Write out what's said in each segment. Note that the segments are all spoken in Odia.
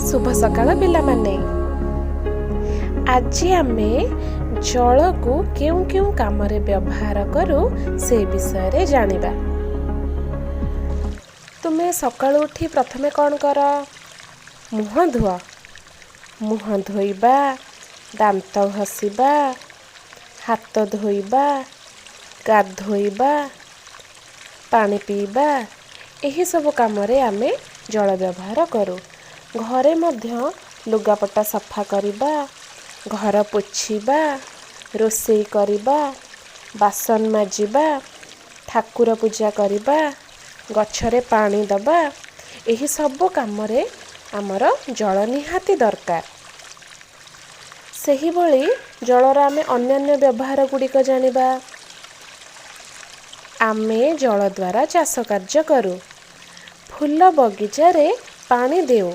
ଶୁଭ ସକାଳ ପିଲାମାନେ। ଆଜି ଆମେ ଜଳକୁ କେଉଁ କେଉଁ କାମରେ ବ୍ୟବହାର କରୁ, ସେ ବିଷୟରେ ଜାଣିବା। ତୁମେ ସକାଳୁ ଉଠି ପ୍ରଥମେ କ'ଣ କର? ମୁହଁ ଧୁଅ। ମୁହଁ ଧୋଇବା, ଦାନ୍ତ ଘଷିବା, ହାତ ଧୋଇବା, ଗାଧୋଇବା, ପାଣି ପିଇବା, ଏହିସବୁ କାମରେ ଆମେ ଜଳ ବ୍ୟବହାର କରୁ। ଘରେ ମଧ୍ୟ ଲୁଗାପଟା ସଫା କରିବା, ଘର ପୋଛିବା, ରୋଷେଇ କରିବା, ବାସନ ମାଜିବା, ଠାକୁର ପୂଜା କରିବା, ଗଛରେ ପାଣି ଦେବା, ଏହିସବୁ କାମରେ ଆମର ଜଳ ନିହାତି ଦରକାର। ସେହିଭଳି ଜଳର ଆମେ ଅନ୍ୟାନ୍ୟ ବ୍ୟବହାର ଗୁଡ଼ିକ ଜାଣିବା। ଆମେ ଜଳ ଦ୍ୱାରା ଚାଷ କାର୍ଯ୍ୟ କରୁ। ଫୁଲ ବଗିଚାରେ ପାଣି ଦେଉ।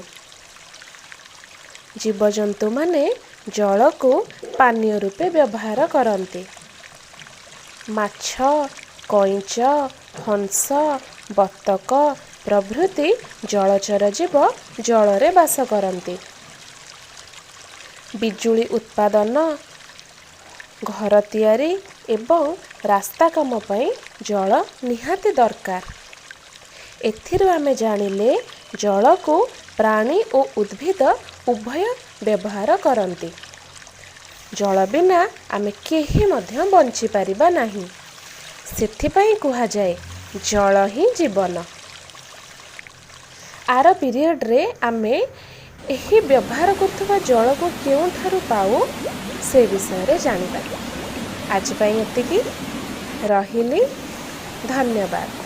ଜୀବଜନ୍ତୁମାନେ ଜଳକୁ ପାନୀୟ ରୂପେ ବ୍ୟବହାର କରନ୍ତି। ମାଛ, କଇଁଚ, ହଂସ, ବତକ ପ୍ରଭୃତି ଜଳଚର ଜୀବ ଜଳରେ ବାସ କରନ୍ତି। ବିଜୁଳି ଉତ୍ପାଦନ, ଘର ତିଆରି ଏବଂ ରାସ୍ତା କାମ ପାଇଁ ଜଳ ନିହାତି ଦରକାର। ଏଥିରୁ ଆମେ ଜାଣିଲେ, ଜଳକୁ ପ୍ରାଣୀ ଓ ଉଦ୍ଭିଦ ଉଭୟ ବ୍ୟବହାର କରନ୍ତି। ଜଳ ବିନା ଆମେ କେହି ମଧ୍ୟ ବଞ୍ଚିପାରିବା ନାହିଁ। ସେଥିପାଇଁ କୁହାଯାଏ, ଜଳ ହିଁ ଜୀବନ। ଆର ପିରିୟଡ଼ରେ ଆମେ ଏହି ବ୍ୟବହାର କରୁଥିବା ଜଳକୁ କେଉଁଠାରୁ ପାଉ, ସେ ବିଷୟରେ ଜାଣିବା। ଆଜି ପାଇଁ ଏତିକି, ରହିଲି, ଧନ୍ୟବାଦ।